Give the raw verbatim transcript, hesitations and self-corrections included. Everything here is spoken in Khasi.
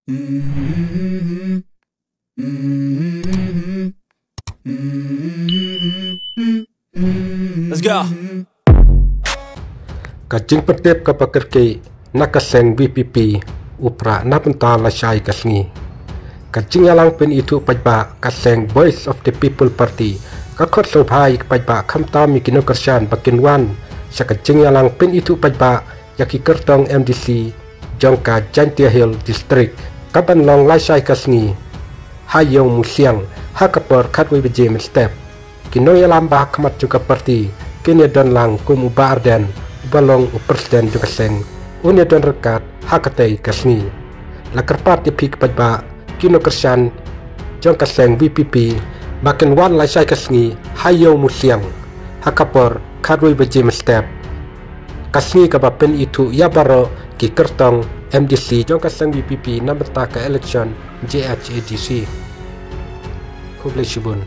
Let's go. Ka jingpyntip kaba kyrkieh na ka seng V P P u prah na bynta lashai ka sngi. Ka jingïalang pynithuh paidbah ka seng Voice of the People Party ka khot sngewbha ïa ki paidbah khamtam ïa ki nongkyrshan ba kin wan sha ka jingïalang pynithuh paidbah ïa ki kyrtong M D C jong ka Jaintia Hills District kaban long lashai ka sngi ha Ïew Musiang ha ka por khatwei baje mynstep. Ki nongïalam ba ha khmat jong ka party kin ïadon lang kum u Bah Ardent uba long u president jong ka seng, un ïadon ryngkat ha katei ka sngi. La kyrpad ïa phi ki paidbah ki nongkyrshan jong ka seng V P P ba kin wan lashai ka sngi ha Ïew Musiang ha ka por khatwei baje mynstep. Ka sngi kaba pynithuh ïa baroh ki kyrtong M D C jong ka seng V P P na bynta ka election J H A D C. Khublei shibun.